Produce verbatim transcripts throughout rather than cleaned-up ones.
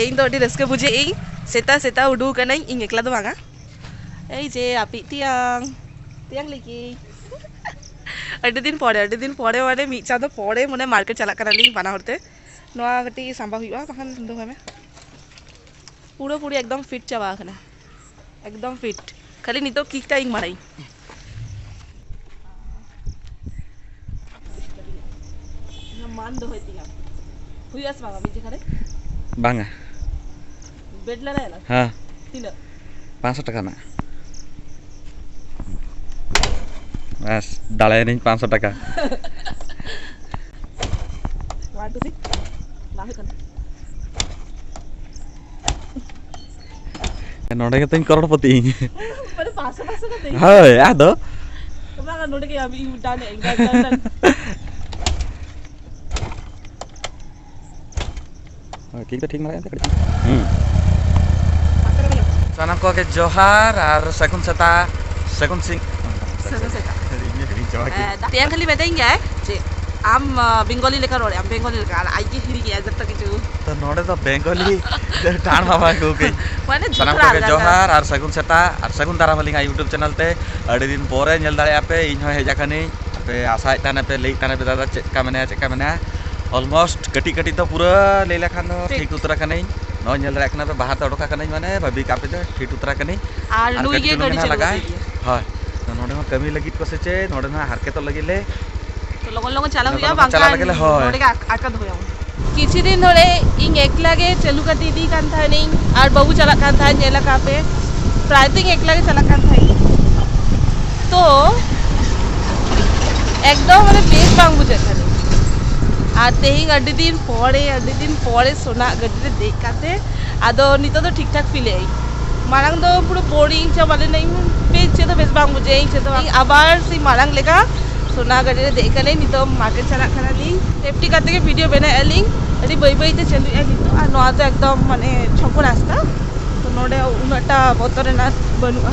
ᱤᱧ ᱫᱚ ᱟᱹᱰᱤ ᱨᱟᱹᱥᱠᱟᱹ ᱵᱩᱡᱷᱟᱹᱜ ᱤᱧ, ᱥᱮᱛᱟᱜ ᱥᱮᱛᱟᱜ ᱩᱰᱩᱠ ᱟᱠᱟᱱᱟᱹᱧ, ᱤᱧ ᱮᱠᱞᱟ ᱫᱚ ᱵᱟᱝᱟ᱾ ᱮᱭ ᱡᱮ ᱟᱯᱮᱭᱤᱡ ᱛᱮᱭᱟᱝ, ᱛᱮᱭᱟᱝ ᱞᱟᱹᱜᱤᱫ ᱟᱹᱰᱤ ᱫᱤᱱ ᱯᱚᱨᱮ, ᱟᱹᱰᱤ ᱫᱤᱱ ᱯᱚᱨᱮ, ᱢᱟᱱᱮ ᱢᱤᱫ ᱪᱟᱸᱫᱚ ᱯᱚᱨᱮ, ᱢᱟᱱᱮ ᱢᱟᱨᱠᱮᱴ ᱪᱟᱞᱟᱜ ᱠᱟᱱᱟᱞᱤᱧ ᱵᱟᱱᱟ ᱦᱚᱲ ᱛᱮ᱾ ᱱᱚᱣᱟ ᱠᱟᱹᱴᱤᱡ ᱥᱟᱢᱵᱟᱣ ᱦᱩᱭᱩᱜᱼᱟ, ᱵᱟᱠᱷᱟᱱ ᱫᱚᱦᱚᱭ ᱢᱮ᱾ ᱯᱩᱨᱟᱹ ᱯᱩᱨᱤ ᱮᱠᱫᱚᱢ ᱯᱷᱤᱴ ᱪᱟᱵᱟ ᱟᱠᱟᱱᱟ, ᱮᱠᱫᱚᱢ ᱯᱷᱤᱴ᱾ ᱠᱷᱟᱹᱞᱤ ᱱᱤᱛᱚᱜ ᱠᱤᱠ ᱴᱟᱭᱤᱢ ᱢᱟᱨᱟᱭ᱾ ᱚᱱᱟ ᱢᱟᱱ ᱫᱚᱦᱚᱭ ᱛᱤᱧᱟ᱾ ᱦᱩᱭᱩᱜᱼᱟ ᱥᱮ ᱵᱟᱝᱟ ᱢᱤᱫ ᱡᱚᱠᱷᱟ ᱨᱮ? ᱵᱟᱝᱟ᱾ ᱵᱮᱰ ᱞᱟᱲᱟᱭᱟᱞᱟᱝ? ᱦᱮᱸ᱾ ᱛᱤᱱᱟᱹᱜ? ᱯᱟᱸᱪᱥᱚ ᱴᱟᱠᱟ ᱨᱮᱱᱟᱜ᱾ ᱵᱟᱥ, ᱫᱟᱲᱮᱭᱮᱱᱟᱹᱧ ᱯᱟᱸᱪᱥᱚ ᱴᱟᱠᱟ᱾ One, two, three. ᱵᱟᱝ ᱦᱩᱭᱩᱜ ᱠᱟᱱᱟ᱾ ᱱᱚᱰᱮ ᱜᱮᱛᱚᱧ ᱠᱚᱨᱚᱲᱯᱚᱛᱤ ᱤᱧ᱾ ᱢᱟᱱᱮ ᱯᱟᱸᱪᱥᱚ ᱯᱟᱸᱪᱥᱚ ᱠᱟᱛᱮ? ᱦᱳᱭ, ᱟᱫᱚ᱾ ᱵᱟᱝᱟ, ᱱᱚᱰᱮ ᱜᱮ ᱟᱢ ᱤᱧ ᱰᱟᱱ, ᱰᱟᱱ, ᱰᱟᱱ᱾ ᱦᱳᱭ, ᱴᱷᱤᱠ ᱫᱚ ᱴᱷᱤᱠ ᱢᱟᱨᱟᱜ ᱮᱱᱛᱮ ᱠᱟᱹᱴᱤᱡ᱾ ᱦᱩᱸ᱾ ᱥᱟᱱᱟᱢ ᱠᱚᱜᱮ ᱡᱚᱦᱟᱨ ᱟᱨ ᱥᱟᱹᱜᱩᱱ ᱥᱮᱛᱟᱜ, ᱥᱟᱹᱜᱩᱱ ᱥᱤᱧ᱾ ᱥᱟᱹᱜᱩᱱ ᱥᱮᱛᱟᱜ᱾ ᱤᱧ ᱜᱮ ᱦᱤᱲᱤᱧ ᱪᱟᱵᱟ ᱠᱮᱫ᱾ ᱮ, ᱛᱮᱭᱟᱝ ᱠᱷᱟᱹᱞᱤ ᱢᱮᱛᱟᱹᱧ ᱜᱮᱭᱟᱭ ᱡᱮ ᱟᱢ, ᱟ, ᱵᱮᱝᱜᱚᱞᱤ ᱞᱮᱠᱟ ᱨᱚᱲᱮᱜ ᱟᱢ, ᱵᱮᱝᱜᱚᱞᱤ ᱞᱮᱠᱟ, ᱟᱨ ᱟᱡ ᱜᱮ ᱦᱤᱲᱤᱧ ᱮᱫᱟᱭ ᱡᱚᱛᱚ ᱠᱤᱪᱷᱩ᱾ ᱛᱚ ᱱᱚᱰᱮ ᱫᱚ ᱵᱮᱝᱜᱚᱞᱤ ᱴᱟᱲ ᱢᱟ ᱵᱟᱝ ᱟᱹᱜᱩ ᱠᱟᱹᱧ᱾ ᱢᱟᱱᱮ ᱥᱟᱱᱟᱢ ᱡᱚᱛᱚ ᱠᱚᱜᱮ ᱟᱞᱜᱟ ᱟᱞᱜᱟ᱾ ᱡᱚᱦᱟᱨ ᱟᱨ ᱥᱟᱹᱜᱩᱱ ᱥᱮᱛᱟᱜ ᱟᱨ ᱥᱟᱹᱜᱩᱱ ᱫᱟᱨᱟᱢ ᱟᱹᱞᱤᱧᱟᱜ YouTube ᱪᱮᱱᱮᱞ ᱛᱮ᱾ ᱟᱹᱰᱤ ᱫᱤᱱ ᱯᱚᱨᱮ ᱧᱮᱞ ᱫᱟᱲᱮᱭᱟᱜᱼᱟ ᱯᱮ, ᱤᱧ ᱦᱚᱸ ᱦᱮᱡ ᱟᱠᱟᱱᱟᱹᱧ᱾ ᱟᱯᱮ ᱟᱥᱟᱭᱮᱫ ᱛᱟᱦᱮᱱᱟᱯᱮ, ᱞᱟᱹᱭᱮᱫ ᱛᱟᱦᱮᱱᱟᱯᱮ, "ᱫᱟᱫᱟ ᱪᱮᱫ ᱞᱮᱠᱟ ᱢᱮᱱᱟᱭᱟ, ᱪᱮᱫ ᱞᱮᱠᱟ ᱢᱮᱱᱟᱭᱟ?" Almost ᱠᱟᱹᱴᱤᱡ ᱠᱟᱹᱴᱤᱡ ᱫᱚ ᱯᱩᱨᱟᱹ ᱞᱟᱹᱭ ᱞᱮᱠᱷᱟᱱ ᱫᱚ ᱴᱷᱤᱠ᱾ ᱴᱷᱤᱠ ᱩᱛᱟᱹᱨ ᱟᱠᱟᱱᱟᱹᱧ᱾ ᱱᱚᱜᱼᱚᱭ ᱧᱮᱞ ᱫᱟᱲᱮᱭᱟᱜ ᱠᱟᱱᱟ ᱯᱮ, ᱵᱟᱦᱟᱨ ᱛᱮ ᱚᱰᱚᱠ ᱟᱠᱟᱱᱟᱹᱧ, ᱢᱟᱱᱮ ᱵᱷᱟᱹᱵᱤ ᱠᱟᱜ ᱯᱮ ᱡᱮ ᱴᱷᱤᱠ ᱩᱛᱟᱹᱨ ᱟᱠᱟᱱᱟᱹᱧ᱾ ᱟᱨ ᱟᱨ ᱱᱩᱭ ᱠᱟᱹᱴᱤᱡ ᱜᱮ ᱪᱩᱞᱩᱝ ᱜᱟᱹᱰᱤ ᱜᱮ ᱱᱟᱦᱟᱜ ᱪᱟᱹᱞᱩ ᱞᱟᱜᱟᱭ᱾ ᱠᱟᱛᱮ ᱜᱮ᱾ ᱦᱳᱭ, ᱛᱚ ᱱᱚᱰᱮ ᱦᱚᱸ ᱠᱟᱹᱢᱤ ᱞᱟᱹᱜᱤᱫ ᱠᱚ ᱥᱮ ᱪᱮᱫ, ᱱᱚᱰᱮ ᱱᱟᱦᱟᱜ ᱦᱟᱨᱠᱮᱛᱚᱜ ᱞᱟᱹᱜᱤᱫ ᱞᱮ᱾ ᱛᱚ ᱞᱚᱜᱚᱱ ᱞᱚᱜᱚᱱ ᱪᱟᱞᱟᱜ ᱞᱚᱜᱚᱱ ᱦᱩᱭᱩᱜᱼᱟ, ᱞᱚᱜᱚᱱ ᱵᱟᱝᱠᱷᱟᱱ ᱪᱟᱞᱟᱜ ᱞᱟᱹᱜᱤᱫ ᱞᱮ, ᱦᱳᱭ᱾ ᱱᱚᱰᱮ ᱜᱮ ᱟᱴ-, ᱟᱴᱠᱟ ᱫᱚᱦᱚᱭᱟᱵᱚᱱ᱾ ᱠᱤᱪᱷᱩ ᱫᱤᱱ ᱫᱷᱚᱨᱮ ᱤᱧ ᱮᱠᱞᱟ ᱜᱮ ᱪᱟᱹᱞᱩ ᱠᱟᱛᱮ ᱤᱫᱤᱭ ᱠᱟᱱ ᱛᱟᱦᱮᱱᱤᱧ, ᱟᱨ ᱵᱟᱹᱵᱩ ᱪᱟᱞᱟᱜ ᱠᱟᱱ ᱛᱟᱦᱮᱸᱫ, ᱧᱮᱞ ᱟᱠᱟᱫ ᱯᱮ, ᱯᱨᱟᱭ ᱛᱚ ᱤᱧ ᱮᱠᱞᱟ ᱜᱮ ᱪᱟᱞᱟᱜ ᱠᱟᱱ ᱛᱟᱦᱮᱸᱫ᱾ ᱛᱚ ᱮᱠᱫᱚᱢ ᱢᱟᱱᱮ ᱵᱮᱥ ᱵᱟᱝ ᱵᱩᱡᱷᱟᱹᱜ ᱠᱟᱱᱟ᱾ ᱟᱨ ᱛᱮᱦᱮᱧ ᱟᱹᱰᱤ ᱫᱤᱱ ᱯᱚᱨᱮ, ᱟᱹᱰᱤ ᱫᱤᱱ ᱯᱚᱨᱮ ᱥᱳᱱᱟ ᱜᱟᱹᱰᱤ ᱨᱮ ᱫᱮᱡ ᱠᱟᱛᱮ, ᱟᱫᱚ ᱱᱤᱛᱚᱜ ᱫᱚ ᱴᱷᱤᱠ ᱴᱷᱟᱠ ᱯᱷᱤᱞ ᱮᱫᱟᱹᱧ᱾ ᱢᱟᱲᱟᱝ ᱫᱚ ᱯᱩᱨᱟᱹ ᱵᱳᱨᱤᱝ ᱪᱟᱵᱟ ᱞᱮᱱᱟᱹᱧ, ᱵᱮᱥ ᱪᱮᱫ ᱦᱚᱸ ᱵᱮᱥ ᱵᱟᱝ ᱵᱩᱡᱷᱟᱹᱜ, ᱤᱧ ᱪᱮᱫ ᱦᱚᱸ ᱵᱟᱝ᱾ ᱟᱵᱟᱨ ᱥᱮ ᱢᱟᱲᱟᱝ ᱞᱮᱠᱟ ᱥᱳᱱᱟ ᱜᱟᱹᱰᱤ ᱨᱮ ᱫᱮᱡ ᱠᱟᱱᱟᱹᱧ, ᱱᱤᱛᱚᱜ ᱢᱟᱨᱠᱮᱴ ᱪᱟᱞᱟᱜ ᱠᱟᱱᱟᱞᱤᱧ᱾ ᱥᱮᱯᱴᱤ ᱠᱟᱛᱮ ᱜᱮ ᱵᱷᱤᱰᱤᱭᱳ ᱵᱮᱱᱟᱣᱮᱫᱼᱟ ᱞᱤᱧ᱾ ᱟᱹᱰᱤ ᱵᱟᱹᱭ ᱵᱟᱹᱭ ᱛᱮ ᱪᱟᱹᱞᱩᱭᱮᱫᱼᱟ ᱱᱤᱛᱚᱜ, ᱟᱨ ᱱᱚᱣᱟ ᱫᱚ ᱮᱠᱫᱚᱢ ᱢᱟᱱᱮ ᱪᱷᱚᱠᱚ ᱨᱟᱥᱛᱟ, ᱛᱚ ᱱᱚᱰᱮ ᱩᱱᱟᱹᱜᱴᱟ ᱵᱚᱛᱚᱨ ᱨᱮᱱᱟᱜ ᱵᱟᱹᱱᱩᱜᱼᱟ᱾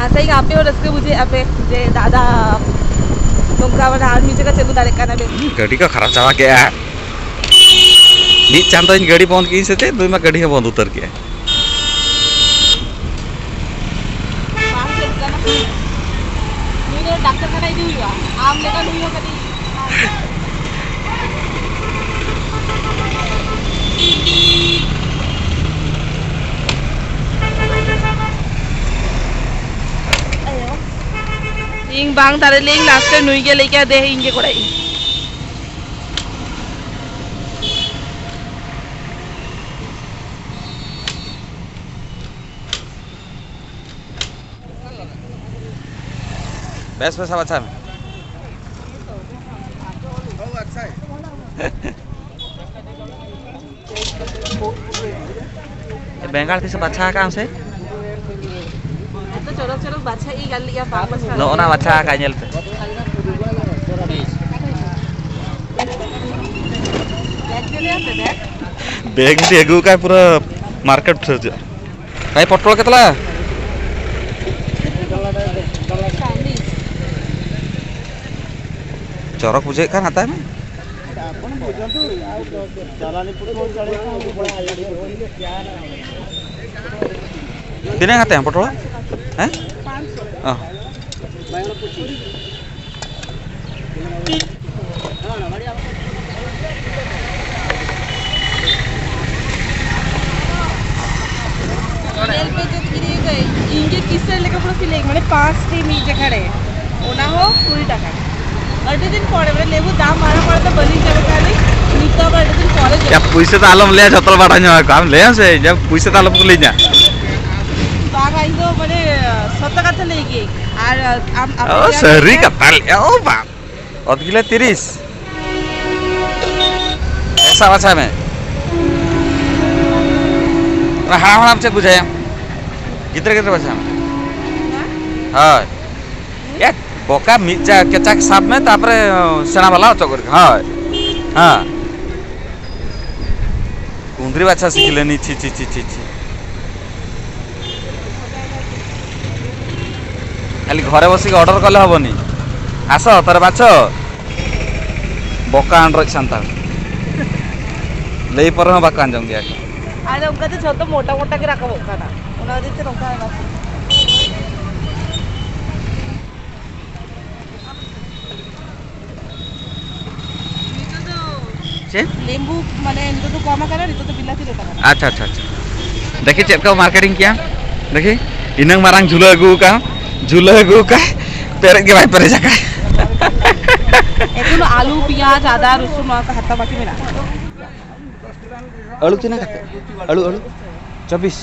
ᱟᱥᱟᱭᱟᱹᱧ ᱟᱯᱮ ᱦᱚᱸ ᱨᱟᱹᱥᱠᱟᱹ ᱵᱩᱡᱷᱟᱹᱣᱮᱫᱼᱟ ᱯᱮ ᱡᱮ ᱫᱟᱫᱟ ᱱᱚᱝᱠᱟ ᱢᱟᱱᱮ ᱟᱨ ᱢᱤᱫ ᱡᱟᱭᱜᱟ ᱪᱮᱫ ᱠᱚ ᱫᱟᱲᱮᱭᱟᱜ ᱠᱟᱱᱟ ᱵᱮᱱ? ᱜᱟᱹᱰᱤ ᱠᱚ ᱠᱷᱟᱨᱟᱯ ᱪᱟᱵᱟ ᱠᱮᱜᱼᱟ᱾ ᱢᱤᱫ ᱪᱟᱸᱫᱚᱧ ᱜᱟᱹᱰᱤ ᱵᱚᱱᱫ ᱠᱮᱜᱼᱟᱹᱧ ᱥᱮ ᱪᱮᱫ, ᱱᱩᱭ ᱢᱟ ᱜᱟᱹᱰᱤ ᱦᱚᱸ ᱵᱚᱱᱫ ᱩᱛᱟᱹᱨ ᱠᱮᱜᱼᱟ᱾ ᱵᱟᱝ ᱪᱮᱫ ᱠᱟᱱᱟ᱾ ᱱᱩᱭ ᱫᱚ ᱰᱟᱠᱛᱚᱨ ᱠᱷᱟᱱᱟ ᱤᱫᱤ ᱦᱩᱭᱩᱜᱼᱟ᱾ ᱟᱢ ᱞᱮᱠᱟ ᱱᱩᱭ ᱦᱚᱸ ᱠᱟᱹᱴᱤᱡ᱾ ᱤᱧ ᱵᱟᱝ ᱫᱟᱲᱮ ᱞᱮᱭᱟᱹᱧ, ᱞᱟᱥᱴ ᱨᱮ ᱱᱩᱭ ᱜᱮ ᱞᱟᱹᱭ ᱠᱮᱫᱟ, "ᱫᱮ, ᱤᱧ ᱜᱮ ᱠᱚᱨᱟᱣ ᱤᱧ᱾" ᱵᱮᱥ ᱵᱮᱥ ᱟᱵᱟᱨ ᱪᱟᱞᱟᱜ ᱢᱮ᱾ ᱵᱮᱸᱜᱟᱲ ᱛᱤᱥ ᱵᱟᱪᱷᱟ ᱟᱠᱟᱫ ᱟᱢ ᱥᱮ? ᱮᱛᱚ ᱪᱚᱨᱚᱠ ᱪᱚᱨᱚᱠ ᱵᱟᱪᱷᱟ ᱤᱧ ᱜᱟᱱ ᱞᱮᱜᱼᱟ, ᱵᱟᱝ ᱵᱟᱪᱷᱟ ᱱᱚᱜᱼᱚ ᱱᱟ ᱵᱟᱪᱷᱟ ᱟᱠᱟᱫ, ᱧᱮᱞ ᱯᱮ᱾ ᱵᱮᱜᱽ ᱡᱩᱫᱤ ᱟᱯᱮ ᱵᱮᱜᱽ? ᱵᱮᱜᱽ ᱡᱩᱫᱤ ᱟᱹᱜᱩ ᱠᱟᱜ ᱯᱩᱨᱟᱹ ᱢᱟᱨᱠᱮᱴ ᱥᱮ ᱪᱮᱫ? ᱵᱷᱟᱭ, ᱯᱚᱴᱚᱞ ᱠᱮᱛᱞᱟ? ᱪᱚᱨᱚᱠ ᱵᱩᱡᱷᱟᱹᱜ ᱠᱷᱟᱱ ᱦᱟᱛᱟᱣ ᱢᱮ᱾ ᱛᱤᱱᱟᱹᱜ ᱠᱟᱛᱮ ᱯᱚᱴᱚᱞ? ᱦᱮᱸ? ᱚ᱾ ᱧᱮᱞ ᱯᱮ ᱡᱩᱫᱤ ᱤᱧ ᱜᱮ ᱠᱤᱥᱟᱹᱬ ᱞᱮᱠᱟ ᱯᱩᱨᱟᱹ ᱯᱷᱤᱞᱤᱝ, ᱢᱟᱱᱮ ᱯᱟᱸᱪᱴᱤ ᱢᱤᱫ ᱡᱟᱭᱜᱟ ᱨᱮ, ᱚᱱᱟ ᱦᱚᱸ ᱠᱩᱲᱤ ᱴᱟᱠᱟ᱾ ᱟᱹᱰᱤ ᱫᱤᱱ ᱯᱚᱨᱮ, ᱢᱟᱱᱮ ᱞᱮᱵᱩ ᱫᱟᱢ ᱢᱟᱨᱟᱝ ᱢᱟᱨᱟᱝ ᱛᱮ ᱵᱟᱹᱞᱤᱧ ᱡᱚᱢ ᱠᱟᱜ ᱞᱤᱧ, ᱱᱤᱛᱚᱜ ᱟᱵᱟᱨ ᱟᱹᱰᱤ ᱫᱤᱱ ᱯᱚᱨᱮ ᱡᱚᱢ᱾ ᱭᱟ, ᱯᱩᱭᱥᱟᱹ ᱫᱚ ᱟᱞᱚᱢ ᱞᱟᱹᱭᱟ, ᱡᱷᱚᱛᱚ ᱦᱚᱲ ᱵᱟᱰᱟᱭ ᱧᱟᱢᱟ ᱠᱚ᱾ ᱟᱢ ᱞᱟᱹᱭᱟᱢ ᱥᱮ, ᱡᱟ ᱯᱩᱭᱥᱟᱹ ᱫᱚ ᱟᱞᱚᱢ ᱠᱩᱞᱤᱧᱟ᱾ ᱵᱟᱝᱟ, ᱤᱧ ᱫᱚ ᱢᱟᱱᱮ ᱥᱚᱛ ᱠᱟᱛᱷᱟ ᱞᱟᱹᱭ ᱜᱤᱭᱟᱹᱧ᱾ ᱟᱨ ᱟᱢ, ᱟᱯᱮ ᱚ, ᱪᱮᱫ ᱥᱟᱹᱨᱤ ᱞᱮᱠᱟ? ᱠᱟᱛᱷᱟ ᱞᱟᱹᱭ, ᱚ ᱵᱟᱝ᱾ ᱚᱛ ᱠᱤᱞᱳ ᱛᱤᱨᱤᱥ᱾ ᱥᱟᱵ ᱟᱪᱪᱷᱟ ᱢᱮ᱾ ᱚᱱᱟ ᱦᱟᱲᱟᱢ ᱦᱟᱲᱟᱢ ᱪᱮᱫ ᱵᱩᱡᱷᱟᱹᱭᱟ? ᱜᱤᱫᱽᱨᱟᱹ ᱜᱤᱫᱽᱨᱟᱹ ᱵᱟᱪᱷᱟᱣ ᱢᱮ᱾ ᱦᱳᱭ᱾ ᱮ, ᱵᱚᱠᱟ ᱢᱤᱫ ᱪᱟ-, ᱠᱮᱪᱟᱠ ᱥᱟᱵ ᱢᱮ, ᱛᱟᱨᱯᱚᱨᱮ ᱥᱮᱬᱟ ᱵᱟᱞᱟ ᱚᱪᱚᱜ ᱠᱚᱨᱮ᱾ ᱦᱳᱭ᱾ ᱦᱮᱸ᱾ কুন্দ্রি বাছা শিখিলেনি, ছি, ছি, ছি, ছি, ছি। খালি ঘরে বসিকি অর্ডার কলে হবনি। ᱟᱥᱚ, ᱛᱟᱦᱞᱮ ᱵᱟᱪᱷᱚ᱾ ᱵᱚᱠᱟ ᱟᱸᱰᱨᱚᱡ ᱥᱟᱱᱛᱟᱲ᱾ ᱞᱟᱹᱭ ᱯᱚᱨᱮ ᱦᱚᱸ ᱵᱟᱠᱚ ᱟᱸᱡᱚᱢ ᱜᱮᱭᱟ ᱠᱚ᱾ ᱟᱫᱚ ᱚᱱᱠᱟ ᱫᱚ ᱡᱷᱚᱛᱚ ᱢᱚᱴᱟ ᱢᱚᱴᱟ ᱜᱮ ᱨᱟᱠᱟᱵᱚᱜ ᱠᱟᱱᱟ᱾ ᱚᱱᱟ ᱦᱚᱛᱮᱡ ᱛᱮ ᱱᱚᱝᱠᱟ ᱦᱩᱭᱱᱟ᱾ ᱪᱮᱫ? ᱞᱮᱢᱵᱩ ᱢᱟᱱᱮ ᱱᱤᱛᱚᱜ ᱫᱚ ᱠᱚᱢ ᱟᱠᱟᱱᱟ, ᱱᱤᱛᱚᱜ ᱫᱚ ᱵᱤᱞᱟᱹᱛᱤ ᱨᱮᱴ ᱟᱠᱟᱱᱟ᱾ ᱟᱪᱪᱷᱟ, ᱟᱪᱪᱷᱟ, ᱟᱪᱪᱷᱟ᱾ ᱫᱮᱠᱷᱤ ᱪᱮᱫ ᱠᱚ ᱢᱟᱨᱠᱮᱴᱤᱝ ᱠᱮᱭᱟ᱾ ᱫᱮᱠᱷᱤ, ᱤᱱᱟᱹᱝ ᱢᱟᱨᱟᱝ ᱡᱷᱩᱞᱟᱹ ᱟᱹᱜᱩ ᱟᱠᱟᱫ, ᱡᱷᱩᱞᱟᱹ ᱟᱹᱜᱩ ᱟᱠᱟᱫ, ᱯᱮᱨᱮᱡ ᱜᱮ ᱵᱟᱭ ᱯᱮᱨᱮᱡ ᱟᱠᱟᱫ᱾ ᱮᱠᱷᱚᱱᱳ ᱟᱞᱩ, ᱯᱮᱸᱭᱟᱡᱽ, ᱟᱫᱟ, ᱨᱚᱥᱩᱱ ᱱᱚᱣᱟ ᱠᱚ ᱦᱟᱛᱟᱣ ᱵᱟᱠᱤ ᱢᱮᱱᱟᱜᱼᱟ᱾ ᱟᱹᱞᱩ ᱛᱤᱱᱟᱹᱜ ᱠᱟᱛᱮ? ᱟᱹᱞᱩ, ᱟᱹᱞᱩ? ᱪᱚᱵᱵᱤᱥ᱾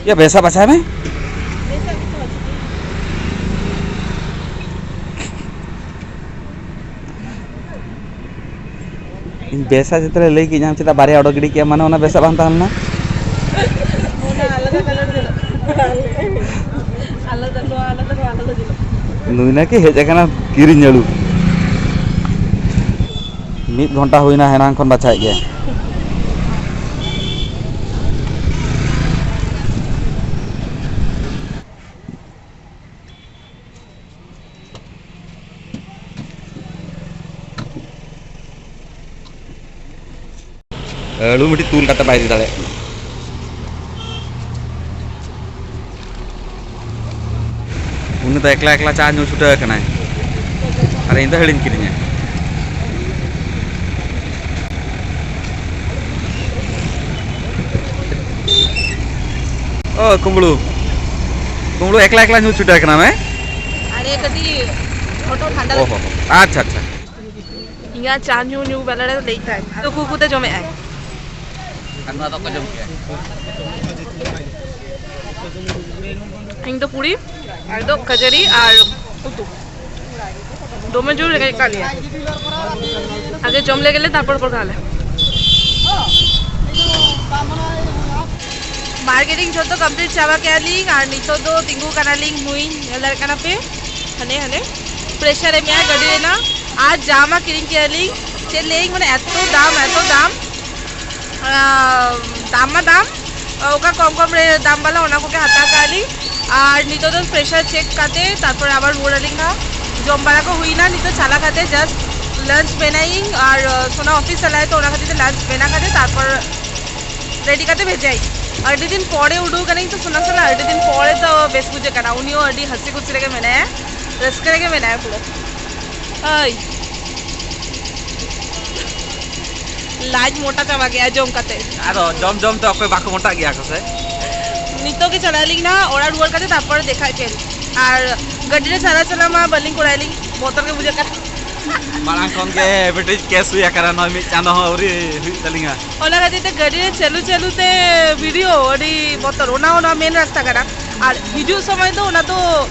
ᱭᱟ, ᱵᱮᱥᱟ ᱵᱟᱪᱷᱟᱭ ᱢᱮ᱾ ᱤᱧ ᱵᱮᱥᱟ ᱡᱮᱛᱮ ᱞᱟᱹᱭ ᱠᱮᱫ, ᱟᱢ ᱪᱮᱫᱟᱜ ᱵᱟᱨᱭᱟ ᱚᱰᱚᱠ ᱜᱤᱰᱤ ᱠᱮᱫᱼᱟ? ᱢᱟᱱᱮ ᱚᱱᱟ ᱵᱮᱥᱟ ᱵᱟᱝ ᱛᱟᱦᱮᱸ ᱞᱮᱱᱟ? ᱚᱱᱟ ᱟᱞᱟᱫᱟ ᱠᱟᱞᱟᱨ ᱧᱮᱞᱚᱜ ᱠᱟᱱᱟ᱾ ᱟᱞᱟᱫᱟ, ᱱᱚᱣᱟ ᱟᱞᱟᱫᱟ, ᱱᱚᱣᱟ ᱟᱞᱟᱫᱟ ᱧᱮᱞᱚᱜ ᱠᱟᱱᱟ᱾ ᱱᱩᱭ ᱱᱟᱠᱤ ᱦᱮᱡ ᱟᱠᱟᱱᱟ ᱠᱤᱨᱤᱧ ᱟᱹᱞᱩ᱾ ᱢᱤᱫ ᱜᱷᱚᱱᱴᱟ ᱦᱩᱭᱱᱟ ᱦᱮᱱᱟᱝ ᱠᱷᱚᱱ ᱵᱟᱪᱷᱟᱭᱮᱫ ᱜᱮ᱾ ᱟᱹᱞᱩ ᱢᱤᱫᱴᱤᱡ ᱛᱩᱞ ᱠᱟᱛᱮ ᱵᱟᱭ ᱤᱫᱤ ᱫᱟᱲᱮᱭᱟᱜ ᱠᱟᱱᱟ᱾ ᱩᱱᱤ ᱫᱚ ᱮᱠᱞᱟ ᱮᱠᱞᱟ ᱪᱟ ᱧᱩ ᱪᱷᱩᱴᱟᱹᱣ ᱟᱠᱟᱱᱟᱭ, ᱟᱨ ᱤᱧ ᱫᱚ ᱦᱟᱺᱰᱤᱧ ᱠᱤᱨᱤᱧᱟ᱾ ᱚ, ᱠᱩᱢᱵᱽᱲᱩ, ᱠᱩᱢᱵᱽᱲᱩ ᱮᱠᱞᱟ ᱮᱠᱞᱟ ᱧᱩ ᱪᱷᱩᱴᱟᱹᱣ ᱟᱠᱟᱱᱟᱢ, ᱦᱮᱸ? ᱟᱨᱮ ᱠᱟᱹᱴᱤᱡ ᱦᱚᱴᱚᱜ ᱴᱷᱟᱱᱰᱟ ᱚ ᱞᱟᱹᱜᱤᱫ᱾ ᱦᱚ, ᱟᱪᱪᱷᱟ, ᱟᱪᱪᱷᱟ᱾ ᱤᱧᱟᱹᱜ ᱪᱟ ᱧᱩ ᱧᱩ ᱵᱮᱞᱟ ᱨᱮ ᱞᱟᱹᱭ ᱛᱟᱭ, ᱟᱫᱚ ᱠᱩᱠᱩ ᱛᱮ ᱡᱚᱢᱮᱜᱼᱟᱭ᱾ ᱟᱨ ᱱᱚᱣᱟ ᱫᱚ ᱚᱠᱚᱭ ᱡᱚᱢ ᱠᱮᱜᱼᱟ? ᱤᱧ ᱫᱚ ᱯᱩᱨᱤ, ᱟᱨ ᱫᱚ ᱠᱷᱟᱹᱡᱟᱹᱲᱤ ᱟᱨ ᱩᱛᱩ᱾ ᱫᱚᱢᱮ ᱡᱳᱨ ᱨᱮᱸᱜᱮᱡ ᱠᱟᱜ ᱞᱮᱭᱟ, ᱟᱜᱮ ᱡᱚᱢ ᱞᱮᱜᱮ ᱞᱮ, ᱛᱟᱨᱯᱚᱨ ᱯᱚᱨ ᱛᱟᱦᱞᱮ᱾ ᱢᱟᱨᱠᱮᱴᱤᱝ ᱡᱷᱚᱛᱚ ᱠᱚᱢᱯᱞᱤᱴ ᱪᱟᱵᱟ ᱠᱮᱜᱼᱟ ᱞᱤᱧ, ᱟᱨ ᱱᱤᱛᱚᱜ ᱫᱚ ᱛᱤᱸᱜᱩ ᱠᱟᱱᱟᱞᱤᱧ, ᱢᱩᱭᱤᱧ ᱧᱮᱞ ᱫᱟᱲᱮᱭᱟᱜ ᱠᱟᱱᱟ ᱯᱮ, ᱦᱟᱱᱮ ᱦᱟᱱᱮ ᱯᱨᱮᱥᱟᱨ ᱮ ᱢᱮᱭᱟ ᱜᱟᱹᱰᱤ ᱨᱮᱱᱟᱜ᱾ ᱟᱨ ᱡᱟᱢᱟ ᱠᱤᱨᱤᱧ ᱠᱮᱜᱼᱟ ᱞᱤᱧ, ᱪᱮᱫ ᱞᱟᱹᱭᱟᱹᱧ, ᱢᱟᱱᱮ ᱮᱛᱚ ᱫᱟᱢ, ᱮᱛᱚ ᱫᱟᱢ, ᱟᱸ, ᱫᱟᱢ ᱢᱟ ᱫᱟᱢ, ᱚᱠᱟ ᱠᱚᱢ ᱠᱚᱢ ᱨᱮ ᱫᱟᱢ ᱵᱟᱞᱟ, ᱚᱱᱟ ᱠᱚᱜᱮ ᱦᱟᱛᱟᱣ ᱠᱟᱜᱼᱟ ᱞᱤᱧ᱾ ᱟᱨ ᱱᱤᱛᱚᱜ ᱫᱚ ᱯᱨᱮᱥᱟᱨ ᱪᱮᱠ ᱠᱟᱛᱮ ᱛᱟᱨᱯᱚᱨ ᱟᱵᱟᱨ ᱨᱩᱣᱟᱹᱲ ᱟᱹᱞᱤᱧ ᱦᱟᱸᱜ᱾ ᱡᱚᱢ ᱵᱟᱲᱟ ᱠᱚ ᱦᱩᱭᱱᱟ, ᱱᱤᱛᱚᱜ ᱪᱟᱞᱟᱣ ᱠᱟᱛᱮ ᱡᱟᱥᱴ ᱞᱟᱧᱪ ᱵᱮᱱᱟᱭᱤᱧ᱾ ᱟᱨ ᱥᱳᱱᱟ ᱚᱯᱷᱤᱥ ᱪᱟᱞᱟᱜ ᱛᱚ ᱚᱱᱟ ᱠᱷᱟᱹᱛᱤᱨ ᱛᱮ ᱞᱟᱧᱪ ᱵᱮᱱᱟ ᱠᱟᱛᱮ ᱛᱟᱨᱯᱚᱨ ᱨᱮᱰᱤ ᱠᱟᱛᱮ ᱵᱷᱮᱡᱟᱭᱤᱧ᱾ ᱟᱹᱰᱤ ᱫᱤᱱ ᱯᱚᱨᱮ ᱩᱰᱩᱠ ᱠᱟᱹᱱᱟᱹᱧ ᱛᱚ ᱥᱳᱱᱟ ᱥᱟᱞᱟᱜ, ᱟᱹᱰᱤ ᱫᱤᱱ ᱯᱚᱨᱮ ᱛᱚ ᱵᱮᱥ ᱵᱩᱡᱷᱟᱹᱜ ᱠᱟᱱᱟ᱾ ᱩᱱᱤ ᱦᱚᱸ ᱟᱹᱰᱤ ᱦᱟᱹᱥᱤ ᱠᱩᱥᱤ ᱨᱮᱜᱮ ᱢᱮᱱᱟᱭᱟ, ᱨᱟᱹᱥᱠᱟᱹ ᱨᱮᱜᱮ ᱢᱮᱱᱟᱭᱟ ᱯᱩᱨᱟᱹ᱾ ᱟᱹᱭ, ᱞᱟᱡ ᱢᱚᱴᱟ ᱪᱟᱵᱟ ᱜᱮᱭᱟ ᱡᱚᱢ ᱠᱟᱛᱮ᱾ ᱟᱫᱚ ᱡᱚᱢ ᱡᱚᱢ ᱛᱮ ᱚᱠᱚᱭ ᱵᱟᱠᱚ ᱢᱚᱴᱟᱜ ᱜᱮᱭᱟ ᱠᱚ ᱥᱮ? ᱱᱤᱛᱚᱜ ᱜᱮ ᱪᱟᱞᱟᱜ ᱟᱹᱞᱤᱧ ᱱᱟ ᱚᱲᱟᱜ ᱨᱩᱣᱟᱹᱲ ᱠᱟᱛᱮ ᱛᱟᱨᱯᱚᱨ ᱫᱮᱠᱷᱟ ᱦᱚᱪᱚᱭᱟᱞᱤᱧ᱾ ᱟᱨ ᱜᱟᱹᱰᱤ ᱨᱮ ᱪᱟᱞᱟᱣ ᱪᱟᱞᱟᱣ ᱢᱟ ᱵᱟᱹᱞᱤᱧ ᱠᱚᱨᱟᱣ ᱟᱹᱞᱤᱧ, ᱵᱚᱛᱚᱨ ᱜᱮ ᱵᱩᱡᱷᱟᱹᱜ ᱠᱟᱱᱟ᱾ ᱢᱟᱲᱟᱝ ᱠᱷᱚᱱ ᱜᱮ ᱢᱤᱫᱴᱤᱡ ᱠᱮᱥ ᱦᱩᱭ ᱟᱠᱟᱱᱟ, ᱱᱚᱜᱼᱚᱭ ᱢᱤᱫ ᱪᱟᱸᱫᱚ ᱦᱚᱸ ᱟᱹᱣᱨᱤ ᱦᱩᱭᱩᱜ ᱛᱟᱹᱞᱤᱧᱟ᱾ ᱚᱱᱟ ᱠᱷᱟᱹᱛᱤᱨ ᱛᱮ ᱜᱟᱹᱰᱤ ᱨᱮ ᱪᱟᱹᱞᱩ ᱪᱟᱹᱞᱩ ᱛᱮ ᱵᱷᱤᱰᱤᱭᱳ ᱟᱹᱰᱤ ᱵᱚᱛᱚᱨ᱾ ᱚᱱᱟ ᱚᱱᱟ ᱢᱮᱱ ᱨᱟᱥᱛᱟ ᱠᱟᱱᱟ᱾ ᱟᱨ ᱦᱤᱡᱩᱜ ᱥᱚᱢᱚᱭ ᱫᱚ ᱚᱱᱟ ᱫᱚ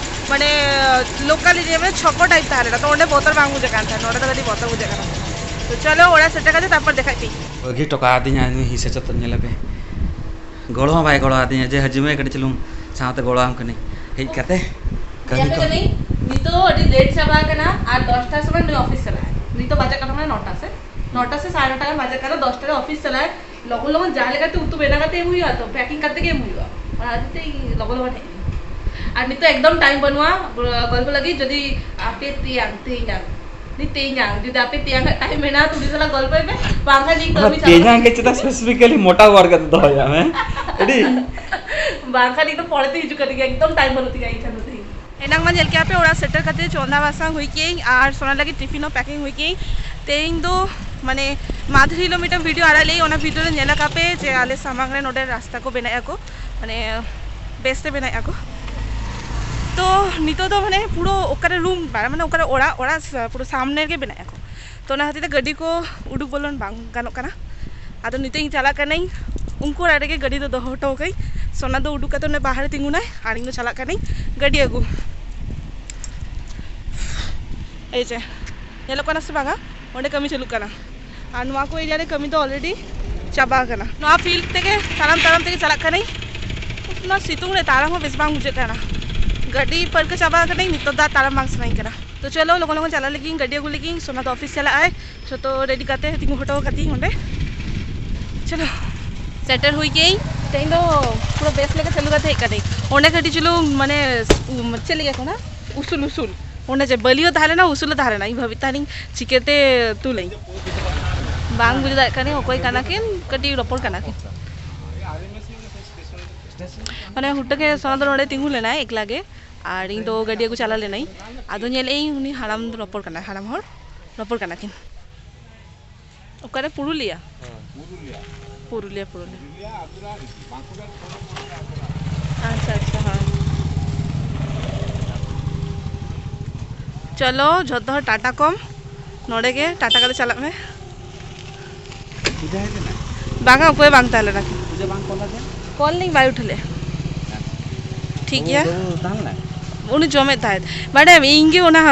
ᱢᱟᱱᱮ ᱞᱳᱠᱟᱞ ᱮᱨᱤᱭᱟ ᱢᱟᱱᱮ ᱪᱷᱚᱠᱚ ᱴᱟᱭᱤᱯ ᱛᱟᱦᱮᱸ ᱞᱮᱱᱟ, ᱛᱚ ᱚᱸᱰᱮ ᱵᱚᱛᱚᱨ ᱵᱟᱝ ᱵᱩᱡᱷᱟᱹᱜ ᱠᱟᱱ ᱛᱟᱦᱮᱸᱫ, ᱱᱚᱸᱰᱮ ᱫᱚ ᱠᱟᱹᱴᱤᱡ ᱵᱚᱛᱚᱨ ᱵᱩᱡᱷᱟᱹᱜ ᱠᱟᱱᱟ᱾ ᱛᱚ ᱪᱚᱞᱚ ᱚᱲᱟᱜ ᱥᱮᱴᱮᱨ ᱠᱟᱛᱮ ᱛᱟᱨᱯᱚᱨ ᱫᱮᱠᱷᱟᱜ ᱯᱮ᱾ ᱵᱟᱹᱜᱤ ᱦᱚᱴᱚ ᱠᱟᱣᱫᱤᱧᱟ ᱱᱩᱭ ᱦᱤᱥᱟᱹ ᱪᱚᱛᱚᱱ, ᱧᱮᱞᱮ ᱯᱮ, ᱜᱚᱲᱚ ᱦᱚᱸ ᱵᱟᱭ ᱜᱚᱲᱚ ᱟᱹᱫᱤᱧᱟ ᱡᱮ ᱦᱤᱡᱩᱜ ᱢᱮ ᱠᱟᱹᱴᱤᱡ ᱪᱩᱞᱩᱝ ᱥᱟᱶᱛᱮ ᱜᱚᱲᱚ ᱟᱢ ᱠᱟᱹᱱᱟᱹᱧ᱾ ᱦᱮᱡ ᱠᱟᱛᱮ ᱠᱟᱹᱢᱤ ᱧᱮᱞ ᱠᱚ ᱠᱟᱹᱱᱟᱹᱧ, ᱱᱤᱛᱚᱜ ᱟᱹᱰᱤ ᱞᱮᱴ ᱪᱟᱵᱟ ᱟᱠᱟᱱᱟ ᱟᱨ ᱫᱚᱥᱴᱟ ᱥᱚᱢᱚᱭ ᱱᱩᱭ ᱚᱯᱷᱤᱥ ᱪᱟᱞᱟᱜᱼᱟᱭ᱾ ᱱᱤᱛᱚᱜ ᱵᱟᱡᱟᱜ ᱠᱟᱱᱟ ᱢᱟᱱᱮ ᱱᱚᱴᱟ ᱥᱮ, ᱱᱚᱴᱟ ᱥᱮ ᱥᱟᱲᱮ ᱱᱚᱴᱟ ᱜᱟᱱ ᱵᱟᱡᱟᱜ ᱠᱟᱱᱟ, ᱫᱚᱥᱴᱟ ᱨᱮ ᱚᱯᱷᱤᱥ ᱪᱟᱞᱟᱜᱼᱟᱭ᱾ ᱞᱚᱜᱚᱱ ᱞᱚᱜᱚᱱ ᱡᱟᱦᱟᱸ ᱞᱮᱠᱟᱛᱮ ᱩᱛᱩ ᱵᱮᱱᱟᱣ ᱠᱟᱛᱮ ᱮᱢ ᱦᱩᱭᱩᱜᱼᱟ, ᱛᱚ ᱯᱮᱠᱤᱝ ᱠᱟᱛᱮ ᱜᱮ ᱮᱢ ᱦᱩᱭᱩᱜᱼᱟ᱾ ᱚᱱᱟ ᱠᱷᱟᱹᱛᱤᱨ ᱛᱮ ᱤᱧ ᱞᱚᱜᱚᱱ ᱞᱚᱜᱚᱱ ᱦᱮᱡ ᱮᱱᱟᱹᱧ᱾ ᱟᱨ ᱱᱤᱛᱚᱜ ᱮᱠᱫᱚᱢ ᱴᱟᱭᱤᱢ ᱵᱟᱹᱱᱩᱜᱼᱟ ᱜᱚᱞᱯᱚ ᱞᱟᱹᱜᱤᱫ᱾ ᱡᱩᱫᱤ ᱟᱯᱮ ᱛᱮᱭᱟᱝ ᱛᱮᱭᱟᱝ ᱩᱱᱤ ᱛᱮᱭᱟᱝ, ᱡᱩᱫᱤ ᱟᱯᱮ ᱛᱮᱭᱟᱝ ᱟᱜ ᱴᱟᱭᱤᱢ ᱢᱮᱱᱟᱜᱼᱟ, ᱛᱚ ᱩᱱᱤ ᱥᱟᱞᱟᱜ ᱜᱚᱞᱯᱚᱭ ᱯᱮ᱾ ᱵᱟᱝᱠᱷᱟᱱ ᱤᱧ ᱚᱱᱟ ᱠᱟᱹᱢᱤ ᱪᱟᱞᱟᱜ ᱛᱮᱭᱟᱝ ᱜᱮ ᱪᱮᱫᱟᱜ ᱥᱯᱮᱥᱤᱯᱷᱤᱠᱟᱞᱤ ᱢᱚᱴᱟ ᱚᱣᱟᱨ ᱠᱟᱛᱮ ᱫᱚᱦᱚᱭᱟ, ᱦᱮᱸ? ᱟᱹᱰᱤ ᱵᱟᱝᱠᱷᱟᱱ ᱤᱧ ᱫᱚ ᱯᱚᱨᱮ ᱛᱮ ᱦᱤᱡᱩᱜ ᱠᱟᱱ ᱜᱮᱭᱟ, ᱮᱠᱫᱚᱢ ᱴᱟᱭᱤᱢ ᱵᱟᱹᱱᱩᱜ ᱛᱤᱧᱟ ᱤᱧ ᱴᱷᱮᱱ ᱫᱚ ᱛᱮᱦᱮᱧ᱾ ᱮᱱᱟᱝ ᱢᱟ ᱧᱮᱞ ᱠᱮᱜᱼᱟ ᱯᱮ, ᱚᱲᱟᱜ ᱥᱮᱴᱮᱨ ᱠᱟᱛᱮ ᱪᱚᱸᱫᱟ ᱵᱟᱥᱟᱝ ᱦᱩᱭ ᱠᱮᱜᱼᱟᱹᱧ ᱟᱨ ᱥᱳᱱᱟ ᱞᱟᱹᱜᱤᱫ ᱴᱤᱯᱷᱤᱱ ᱦᱚᱸ ᱯᱮᱠᱤᱝ ᱦᱩᱭ ᱠᱮᱜᱼᱟᱹᱧ᱾ ᱛᱮᱦᱮᱧ ᱫᱚ ᱢᱟᱱᱮ ᱢᱟᱫᱷᱩᱨᱤ ᱦᱤᱞᱳᱜ ᱢᱤᱫᱴᱟᱝ ᱵᱷᱤᱰᱤᱭᱳ ᱟᱲᱟᱜ ᱞᱮᱜᱼᱟᱹᱧ, ᱚᱱᱟ ᱵᱷᱤᱰᱤᱭᱳ ᱨᱮ ᱧᱮᱞ ᱟᱠᱟᱫ ᱯᱮ ᱡᱮ ᱟᱞᱮ ᱥᱟᱢᱟᱝ ᱨᱮ ᱱᱚᱰᱮ ᱨᱟᱥᱛᱟ ᱠᱚ ᱵᱮᱱᱟᱣᱮᱫᱼᱟ ᱠᱚ, ᱢᱟᱱᱮ ᱵᱮᱥ ᱛᱮ ᱵᱮᱱᱟᱣᱮᱫᱼᱟ ᱠᱚ᱾ ᱛᱚ ᱱᱤᱛᱚᱜ ᱫᱚ ᱢᱟᱱᱮ ᱯᱩᱨᱟᱹ ᱚᱠᱟᱨᱮ ᱨᱩᱢ ᱵᱟᱝ, ᱢᱟᱱᱮ ᱚᱠᱟᱨᱮ ᱚᱲᱟᱜ, ᱚᱲᱟᱜ ᱥᱟ-, ᱯᱩᱨᱟᱹ ᱥᱟᱢᱱᱮ ᱨᱮᱜᱮ ᱵᱮᱱᱟᱣᱮᱫᱼᱟ ᱠᱚ᱾ ᱛᱚ ᱚᱱᱟ ᱠᱷᱟᱹᱛᱤᱨ ᱛᱮ ᱜᱟᱹᱰᱤ ᱠᱚ ᱩᱰᱩᱠ ᱵᱚᱞᱚᱱ ᱵᱟᱝ ᱜᱟᱱᱚᱜ ᱠᱟᱱᱟ᱾ ᱟᱫᱚ ᱱᱤᱛᱚᱜ ᱤᱧ ᱪᱟᱞᱟᱜ ᱠᱟᱹᱱᱟᱹᱧ, ᱩᱱᱠᱩ ᱚᱲᱟᱜ ᱨᱮᱜᱮ ᱜᱟᱹᱰᱤ ᱫᱚ ᱫᱚᱦᱚ ᱦᱚᱴᱚ ᱠᱟᱹᱧ᱾ ᱥᱳᱱᱟ ᱫᱚ ᱩᱰᱩᱠ ᱠᱟᱛᱮ ᱚᱸᱰᱮ ᱵᱟᱦᱨᱮ ᱛᱤᱸᱜᱩᱱᱟᱭ ᱟᱨ ᱤᱧ ᱫᱚ ᱪᱟᱞᱟᱜ ᱠᱟᱹᱱᱟᱹᱧ ᱜᱟᱹᱰᱤ ᱟᱹᱜᱩ᱾ ᱮᱭ ᱡᱮ, ᱧᱮᱞᱚᱜ ᱠᱟᱱᱟ ᱥᱮ ᱵᱟᱝᱟ? ᱚᱸᱰᱮ ᱠᱟᱹᱢᱤ ᱪᱟᱹᱞᱩᱜ ᱠᱟᱱᱟ᱾ ᱟᱨ ᱱᱚᱣᱟ ᱠᱚ ᱮᱨᱤᱭᱟ ᱨᱮ ᱠᱟᱹᱢᱤ ᱫᱚ ᱚᱞᱨᱮᱰᱤ ᱪᱟᱵᱟ ᱟᱠᱟᱱᱟ᱾ ᱱᱚᱣᱟ ᱯᱷᱤᱞᱰ ᱛᱮᱜᱮ ᱛᱟᱲᱟᱢ ᱛᱟᱲᱟᱢ ᱛᱮᱜᱮ ᱪᱟᱞᱟᱜ ᱠᱟᱹᱱᱟᱹᱧ᱾ ᱱᱚᱣᱟ ᱥᱤᱛᱩᱝ ᱨᱮ ᱛᱟᱲᱟᱢ ᱦᱚᱸ ᱵᱮᱥ ᱵᱟᱝ ᱵᱩᱡᱷᱟᱹᱜ ᱠᱟᱱᱟ᱾ ᱜᱟᱹᱰᱤ ᱯᱟᱹᱨᱠᱟᱹ ᱪᱟᱵᱟ ᱟᱠᱟᱱᱟᱹᱧ, ᱱᱤᱛᱚᱜ ᱫᱚ ᱟᱨ ᱛᱟᱲᱟᱢ ᱵᱟᱝ ᱥᱟᱱᱟᱧ ᱠᱟᱱᱟ᱾ ᱛᱚ ᱪᱚᱞᱚ, ᱞᱚᱜᱚᱱ ᱞᱚᱜᱚᱱ ᱪᱟᱞᱟᱜ ᱞᱟᱹᱜᱤᱫ ᱤᱧ, ᱜᱟᱹᱰᱤ ᱟᱹᱜᱩ ᱞᱟᱹᱜᱤᱫ ᱤᱧ᱾ ᱥᱳᱱᱟ ᱫᱚ ᱚᱯᱷᱤᱥ ᱪᱟᱞᱟᱜ ᱟᱭ, ᱡᱚᱛᱚ ᱨᱮᱰᱤ ᱠᱟᱛᱮ ᱛᱤᱸᱜᱩ ᱦᱚᱴᱚ ᱠᱟᱫᱤᱧ ᱚᱸᱰᱮ᱾ ᱪᱚᱞᱚ, ᱥᱮᱴᱮᱨ ᱦᱩᱭ ᱠᱮᱜᱼᱟᱹᱧ᱾ ᱛᱮᱦᱮᱧ ᱫᱚ ᱯᱩᱨᱟᱹ ᱵᱮᱥ ᱞᱮᱠᱟ ᱪᱟᱹᱞᱩ ᱠᱟᱛᱮ ᱦᱮᱡ ᱠᱟᱹᱱᱟᱹᱧ᱾ ᱚᱸᱰᱮ ᱠᱟᱹᱴᱤᱡ ᱪᱩᱞᱩᱝ ᱢᱟᱱᱮ, ᱩᱢ, ᱪᱮᱫ ᱞᱮᱠᱟ ᱠᱟᱱᱟ, ᱩᱥᱩᱞ ᱩᱥᱩᱞ, ᱚᱸᱰᱮ ᱡᱮ ᱵᱟᱹᱞᱤ ᱦᱚᱸ ᱛᱟᱦᱮᱸ ᱞᱮᱱᱟ, ᱩᱥᱩᱞ ᱦᱚᱸ ᱛᱟᱦᱮᱸ ᱞᱮᱱᱟ᱾ ᱤᱧ ᱵᱷᱟᱵᱤᱛ ᱛᱟᱦᱮᱱᱤᱧ ᱪᱤᱠᱟᱹᱛᱮ ᱛᱩᱞᱟᱹᱧ, ᱵᱟᱝ ᱵᱩᱡᱷᱟᱹᱣ ᱫᱟᱲᱮᱭᱟᱜ ᱠᱟᱹᱱᱟᱹᱧ ᱚᱠᱚᱭ ᱠᱟᱱᱟ ᱠᱤᱱ, ᱠᱟᱹᱴᱤᱡ ᱨᱚᱯᱚᱲ ᱠᱟᱱᱟ ᱠᱤᱱ᱾ ᱢᱟᱱᱮ ᱦᱩᱴᱟᱹ ᱜᱮ ᱥᱚᱱᱟ ᱫᱚ ᱱᱚᱸᱰᱮ ᱛᱤᱸᱜᱩ ᱞᱮᱱᱟᱭ ᱮᱠᱞᱟ ᱜᱮ, ᱟᱨ ᱤᱧ ᱫᱚ ᱜᱟᱹᱰᱤ ᱟᱹᱜᱩ ᱪᱟᱞᱟᱣ ᱞᱮᱱᱟᱹᱧ᱾ ᱟᱫᱚ ᱧᱮᱞᱮᱫ ᱟᱹᱧ ᱩᱱᱤ ᱦᱟᱲᱟᱢ ᱨᱚᱯᱚᱲ ᱠᱟᱱᱟᱭ, ᱦᱟᱲᱟᱢ ᱦᱚᱲ ᱨᱚᱯᱚᱲ ᱠᱟᱱᱟ ᱠᱤᱱ᱾ ᱚᱠᱟᱨᱮ? ᱯᱩᱨᱩᱞᱤᱭᱟ? ᱦᱮᱸ, ᱯᱩᱨᱩᱞᱤᱭᱟ᱾ ᱯᱩᱨᱩᱞᱤᱭᱟ, ᱯᱩᱨᱩᱞᱤᱭᱟ᱾ ᱯᱩᱨᱩᱞᱤᱭᱟ ᱟᱹᱛᱩ ᱨᱮ ᱟᱨ ᱪᱮᱫ? ᱵᱟᱸᱠᱩᱲᱟ ᱠᱷᱚᱱ ᱟᱪᱪᱷᱟ, ᱟᱪᱪᱷᱟ, ᱦᱮᱸ᱾ ᱪᱚᱞᱚ, ᱡᱷᱚᱛᱚ ᱦᱚᱲ ᱴᱟᱴᱟ ᱠᱚᱢ, ᱱᱚᱰᱮ ᱜᱮ ᱴᱟᱴᱟ ᱠᱟᱛᱮ ᱪᱟᱞᱟᱜ ᱢᱮ᱾ ᱯᱩᱡᱟ ᱦᱮᱡ ᱞᱮᱱᱟ? ᱵᱟᱝᱟ, ᱚᱠᱚᱭ ᱵᱟᱝ ᱛᱟᱦᱮᱸ ᱞᱮᱱᱟ᱾ ᱯᱩᱡᱟ ᱵᱟᱝ ᱠᱚᱞ ᱟᱫᱮ? ᱠᱚᱞ ᱞᱤᱧ ᱵᱟᱭ ᱩᱴᱷᱟᱹ ᱞᱮᱫᱼᱟ᱾ ᱴᱷᱤᱠ ᱵᱟᱹᱵᱩ, ᱜᱮᱭᱟ᱾ ᱵᱟᱹᱵᱩ ᱛᱟᱦᱮᱸ ᱞᱮᱱᱟ? ᱩᱱᱤ ᱡᱚᱢᱮᱫ ᱛᱟᱦᱮᱸᱫ᱾ ᱵᱟᱰᱟᱭᱟᱢ, ᱤᱧ ᱜᱮ ᱚᱱᱟ,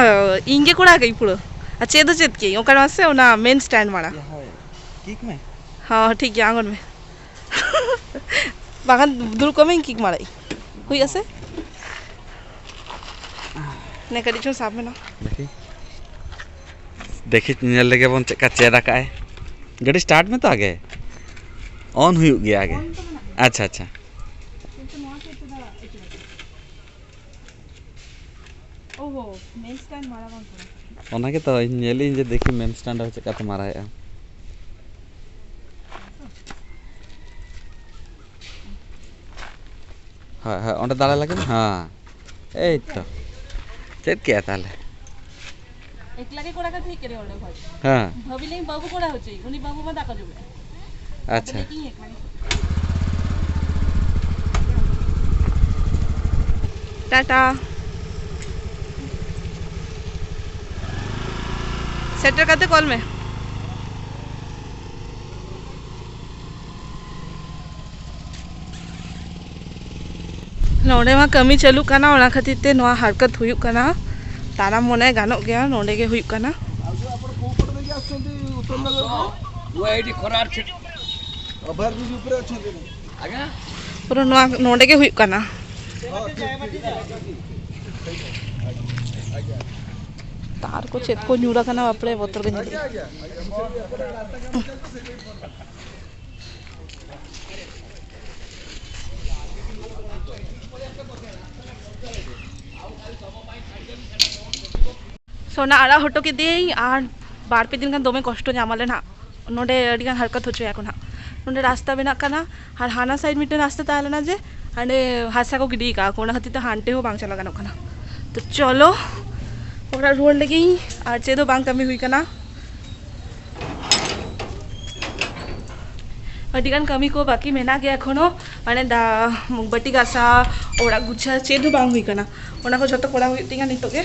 ᱤᱧ ᱜᱮ ᱠᱚᱲᱟ ᱠᱟᱹᱧ ᱯᱩᱨᱟᱹ᱾ ᱟᱨ ᱪᱮᱫ ᱫᱚ ᱪᱮᱫ ᱠᱮᱧ, ᱚᱠᱟᱨᱮ ᱢᱟᱥᱮ ᱚᱱᱟ ᱢᱮᱱ ᱥᱴᱮᱱᱰ ᱢᱟᱲᱟᱝ᱾ ᱤᱭᱟᱹ, ᱦᱳᱭ, ᱠᱤᱠ ᱢᱮ᱾ ᱦᱚᱸ, ᱴᱷᱤᱠ ᱜᱮᱭᱟ, ᱟᱬᱜᱚᱱ ᱢᱮ᱾ ᱵᱟᱠᱷᱟᱱ ᱫᱩᱲᱩᱵ ᱠᱚᱜ ᱢᱮ, ᱤᱧ ᱠᱤᱠ ᱢᱟᱲᱟᱜ ᱤᱧ᱾ ᱦᱩᱭᱩᱜᱼᱟ ᱥᱮ? ᱱᱮ ᱠᱟᱹᱴᱤᱡ ᱪᱩᱝ ᱥᱟᱵ ᱢᱮ ᱱᱟ᱾ ᱫᱮᱠᱷᱤ, ᱫᱮᱠᱷᱤ, ᱧᱮᱞ ᱞᱮᱜᱮ ᱵᱚᱱ ᱪᱮᱫᱠᱟ ᱪᱮᱫ ᱟᱠᱟᱫ ᱟᱭ᱾ ᱜᱟᱹᱰᱤ ᱥᱴᱟᱨᱴ ᱢᱮ ᱛᱚ ᱟᱜᱮ᱾ ᱚᱱ ᱦᱩᱭᱩᱜ ᱜᱮᱭᱟ ᱟᱜᱮ᱾ ᱚᱱ ᱛᱚ ᱢᱮᱱᱟᱜ ᱜᱮᱭᱟ᱾ ᱟᱪᱪᱷᱟ, ᱟᱪᱪᱷᱟ᱾ ᱠᱤᱱᱛᱩ ᱱᱚᱣᱟ ᱠᱤ ᱮᱠᱴᱩ ᱫᱚ ᱟᱹᱪᱩᱨ ᱟᱹᱪᱩᱨ᱾ ᱚᱦᱚ, ᱢᱮᱱ ᱥᱴᱮᱱᱰ ᱢᱟᱨᱟ ᱵᱟᱝ ᱠᱟᱱᱟ᱾ ᱚᱱᱟ ᱜᱮᱛᱚ ᱤᱧ ᱧᱮᱞᱤᱧ ᱡᱮ ᱫᱮᱠᱷᱤ ᱢᱮᱱ ᱥᱴᱮᱱᱰ ᱨᱮ ᱪᱮᱫ ᱞᱮᱠᱟᱛᱮ ᱢᱟᱨᱟᱭᱮᱜᱼᱟ᱾ ᱦᱳᱭ, ᱦᱳᱭ, ᱚᱸᱰᱮ ᱫᱟᱲᱟ ᱞᱟᱜᱮ ᱢᱮ᱾ ᱦᱮᱸ, ᱮᱭ ᱛᱚ᱾ ᱪᱮᱫ ᱠᱮᱜᱼᱟ ᱛᱟᱦᱞᱮ? ᱮᱠᱞᱟ ᱜᱮ ᱠᱚᱲᱟ ᱠᱟᱛᱮ ᱦᱮᱡ ᱠᱟᱱᱟᱭ ᱚᱸᱰᱮ ᱠᱷᱚᱡ᱾ ᱦᱮᱸ᱾ ᱵᱷᱟᱵᱤ ᱞᱤᱧ ᱵᱟᱹᱵᱩ ᱠᱚᱲᱟ ᱦᱚᱪᱚᱭ, ᱩᱱᱤ ᱵᱟᱹᱵᱩ ᱢᱟ ᱫᱟᱠᱟ ᱡᱚᱢᱮᱜᱼᱟ᱾ ᱟᱪᱪᱷᱟ᱾ ᱟᱫᱚ ᱞᱟᱹᱭ ᱠᱤᱧ ᱮᱠᱞᱟ ᱜᱮ᱾ ᱴᱟᱴᱟ᱾ ᱥᱮᱴᱮᱨ ᱠᱟᱛᱮ ᱠᱚᱞ ᱢᱮ᱾ ᱱᱚᱰᱮ ᱢᱟ ᱠᱟᱹᱢᱤ ᱪᱟᱹᱞᱩᱜ ᱠᱟᱱᱟ, ᱚᱱᱟ ᱠᱷᱟᱹᱛᱤᱨ ᱛᱮ ᱱᱚᱣᱟ ᱦᱟᱨᱠᱟᱛ ᱦᱩᱭᱩᱜ ᱠᱟᱱᱟ᱾ ᱛᱟᱲᱟᱢ ᱢᱚᱱᱮ ᱜᱟᱱᱚᱜ ᱜᱮᱭᱟ, ᱱᱚᱰᱮ ᱜᱮ ᱦᱩᱭᱩᱜ ᱠᱟᱱᱟ᱾ ᱯᱩᱨᱟᱹ ᱱᱚᱣᱟ ᱱᱚᱰᱮ ᱜᱮ ᱦᱩᱭᱩᱜ ᱠᱟᱱᱟ᱾ ᱛᱟᱨ ᱠᱚ ᱪᱮᱫ ᱠᱚ ᱧᱩᱨ ᱟᱠᱟᱱᱟ, ᱵᱟᱯᱨᱮ, ᱵᱚᱛᱚᱨ ᱜᱮ ᱧᱮᱞᱚᱜ ᱠᱟᱱᱟ᱾ ᱛᱚ ᱚᱱᱟ ᱟᱲᱟᱜ ᱦᱚᱴᱚ ᱠᱮᱫᱮᱭᱟᱹᱧ, ᱟᱨ ᱵᱟᱨ ᱯᱮ ᱫᱤᱱ ᱜᱟᱱ ᱫᱚᱢᱮ ᱠᱚᱥᱴᱚ ᱧᱟᱢ ᱟᱞᱮ ᱱᱟᱦᱟᱜ᱾ ᱱᱚᱰᱮ ᱟᱹᱰᱤ ᱜᱟᱱ ᱦᱟᱨᱠᱟᱛ ᱦᱚᱪᱚᱭᱟᱠᱚ ᱱᱟᱦᱟᱜ᱾ ᱱᱚᱰᱮ ᱨᱟᱥᱛᱟ ᱵᱮᱱᱟᱜ ᱠᱟᱱᱟ, ᱟᱨ ᱦᱟᱱᱟ ᱥᱟᱭᱤᱰ ᱢᱤᱫᱴᱮᱱ ᱨᱟᱥᱛᱟ ᱛᱟᱦᱮᱸ ᱞᱮᱱᱟ, ᱡᱮ ᱦᱟᱸᱰᱮ ᱦᱟᱥᱟ ᱠᱚ ᱜᱤᱰᱤ ᱠᱟᱜᱼᱟ ᱠᱚ, ᱚᱱᱟ ᱠᱷᱟᱹᱛᱤᱨ ᱛᱮ ᱦᱟᱱᱛᱮ ᱦᱚᱸ ᱵᱟᱝ ᱪᱟᱞᱟᱣ ᱜᱟᱱᱚᱜ ᱠᱟᱱᱟ᱾ ᱛᱚ ᱪᱚᱞᱚ, ᱚᱲᱟᱜ ᱨᱩᱣᱟᱹᱲ ᱞᱟᱹᱜᱤᱫ᱾ ᱟᱨ ᱪᱮᱫ ᱦᱚᱸ ᱵᱟᱝ ᱠᱟᱹᱢᱤ ᱦᱩᱭ ᱠᱟᱱᱟ᱾ ᱟᱹᱰᱤ ᱜᱟᱱ ᱠᱟᱹᱢᱤ ᱠᱚ ᱵᱟᱹᱠᱤ ᱢᱮᱱᱟᱜ ᱜᱮᱭᱟ ᱮᱠᱷᱚᱱᱳ, ᱢᱟᱱᱮ ᱫᱟ ᱵᱟᱹᱴᱤ ᱜᱟᱥᱟᱣ, ᱚᱲᱟᱜ ᱜᱩᱪᱷᱟ, ᱪᱮᱫ ᱦᱚᱸ ᱵᱟᱝ ᱦᱩᱭ ᱠᱟᱱᱟ᱾ ᱚᱱᱟ ᱠᱚ ᱡᱷᱚᱛᱚ ᱠᱚᱨᱟᱣ ᱦᱩᱭᱩᱜ ᱛᱤᱧᱟ ᱱᱤᱛᱚᱜ ᱜᱮ᱾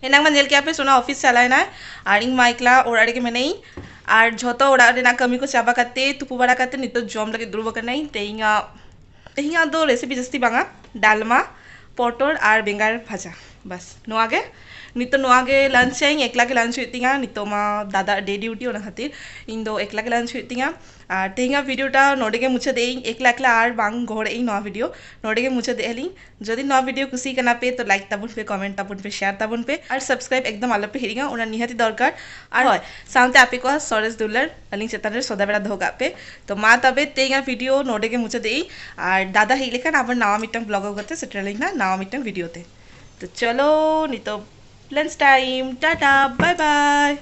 ᱮᱱᱟᱝ ᱢᱟ ᱧᱮᱞ ᱠᱮᱜᱼᱟ ᱯᱮ, ᱥᱳᱱᱟ ᱚᱯᱷᱤᱥ ᱪᱟᱞᱟᱣ ᱮᱱᱟᱭ ᱟᱨ ᱤᱧ ᱢᱟ ᱮᱠᱞᱟ ᱚᱲᱟᱜ ᱨᱮᱜᱮ ᱢᱮᱱᱟᱹᱧ᱾ ᱟᱨ ᱡᱷᱚᱛᱚ ᱚᱲᱟᱜ ᱨᱮᱱᱟᱜ ᱠᱟᱹᱢᱤ ᱠᱚ ᱪᱟᱵᱟ ᱠᱟᱛᱮ, ᱛᱩᱯᱩ ᱵᱟᱲᱟ ᱠᱟᱛᱮ ᱱᱤᱛᱚᱜ ᱡᱚᱢ ᱞᱟᱹᱜᱤᱫ ᱫᱩᱲᱩᱵ ᱟᱠᱟᱱᱟᱹᱧ᱾ ᱛᱮᱦᱮᱧᱟᱜ, ᱛᱮᱦᱮᱧᱟᱜ ᱫᱚ ᱨᱮᱥᱤᱯᱤ ᱡᱟᱹᱥᱛᱤ ᱵᱟᱝᱟ, ᱰᱟᱞᱢᱟ, ᱯᱚᱴᱚᱞ ᱟᱨ ᱵᱮᱸᱜᱟᱲ ᱵᱷᱟᱡᱟ, ᱵᱟᱥ ᱱᱚᱣᱟ ᱜᱮ᱾ ᱱᱤᱛᱚᱜ ᱱᱚᱣᱟ ᱜᱮ ᱞᱟᱧᱪ ᱟᱹᱧ, ᱮᱠᱞᱟ ᱜᱮ ᱞᱟᱧᱪ ᱦᱩᱭᱩᱜ ᱛᱤᱧᱟ᱾ ᱱᱤᱛᱚᱜ ᱢᱟ ᱫᱟᱫᱟ ᱰᱮ ᱰᱤᱭᱩᱴᱤ, ᱚᱱᱟ ᱠᱷᱟᱹᱛᱤᱨ ᱤᱧ ᱫᱚ ᱮᱠᱞᱟ ᱜᱮ ᱞᱟᱧᱪ ᱦᱩᱭᱩᱜ ᱛᱤᱧᱟ᱾ ᱟᱨ ᱛᱮᱦᱮᱧᱟᱜ ᱵᱷᱤᱰᱤᱭᱳᱴᱟ ᱱᱚᱰᱮ ᱜᱮ ᱢᱩᱪᱟᱹᱫ ᱮᱜ ᱟᱹᱧ, ᱮᱠᱞᱟ ᱮᱠᱞᱟ ᱟᱨ ᱵᱟᱝ ᱜᱚᱦᱚᱲ ᱮᱜ ᱟᱹᱧ ᱱᱚᱣᱟ ᱵᱷᱤᱰᱤᱭᱳ, ᱱᱚᱰᱮ ᱜᱮ ᱢᱩᱪᱟᱹᱫ ᱮᱜᱼᱟ ᱞᱤᱧ᱾ ᱡᱩᱫᱤ ᱱᱚᱣᱟ ᱵᱷᱤᱰᱤᱭᱳ ᱠᱩᱥᱤ ᱠᱟᱱᱟ ᱯᱮ, ᱛᱚ ᱞᱟᱭᱤᱠ ᱛᱟᱵᱚᱱ ᱯᱮ, ᱠᱚᱢᱮᱱᱴ ᱛᱟᱵᱚᱱ ᱯᱮ, ᱥᱮᱭᱟᱨ ᱛᱟᱵᱚᱱ ᱯᱮ, ᱟᱨ ᱥᱟᱵᱥᱠᱨᱟᱭᱤᱵ ᱮᱠᱫᱚᱢ ᱟᱞᱚ ᱯᱮ ᱦᱤᱲᱤᱧᱟ, ᱚᱱᱟ ᱱᱤᱦᱟᱹᱛᱤ ᱫᱚᱨᱠᱟᱨ᱾ ᱟᱨ ᱦᱳᱭ, ᱥᱟᱶᱛᱮ ᱟᱯᱮ ᱠᱚᱣᱟᱜ ᱥᱚᱨᱮᱥ ᱫᱩᱞᱟᱹᱲ ᱟᱹᱞᱤᱧ ᱪᱮᱛᱟᱱ ᱨᱮ ᱥᱚᱫᱟ ᱵᱮᱲᱟ ᱫᱚᱦᱚ ᱠᱟᱜ ᱯᱮ᱾ ᱛᱚ ᱢᱟ ᱛᱚᱵᱮ ᱛᱮᱦᱮᱧᱟᱜ ᱵᱷᱤᱰᱤᱭᱳ ᱱᱚᱰᱮ ᱜᱮ ᱢᱩᱪᱟᱹᱫ ᱮᱜ ᱟᱹᱧ, ᱟᱨ ᱫᱟᱫᱟ ᱦᱮᱡ ᱞᱮᱠᱷᱟᱱ ᱟᱵᱟᱨ ᱱᱟᱣᱟ ᱢᱤᱫᱴᱟᱝ ᱵᱞᱚᱜ ᱟᱹᱜᱩ ᱠᱟᱛᱮ ᱥᱮᱴᱮᱨ ᱟᱹᱞᱤᱧ ᱱᱟᱜ ᱱᱟᱣᱟ ᱢᱤᱫᱴᱟᱝ ᱵᱷᱤᱰᱤᱭᱳ ᱛᱮ᱾ ᱛᱚ ᱪᱚᱞᱚ ᱱᱤᱛᱚᱜ ᱞᱟᱧᱪ ᱴᱟᱭᱤᱢ, ᱴᱟᱴᱟ, ᱵᱟᱭ ᱵᱟᱭ᱾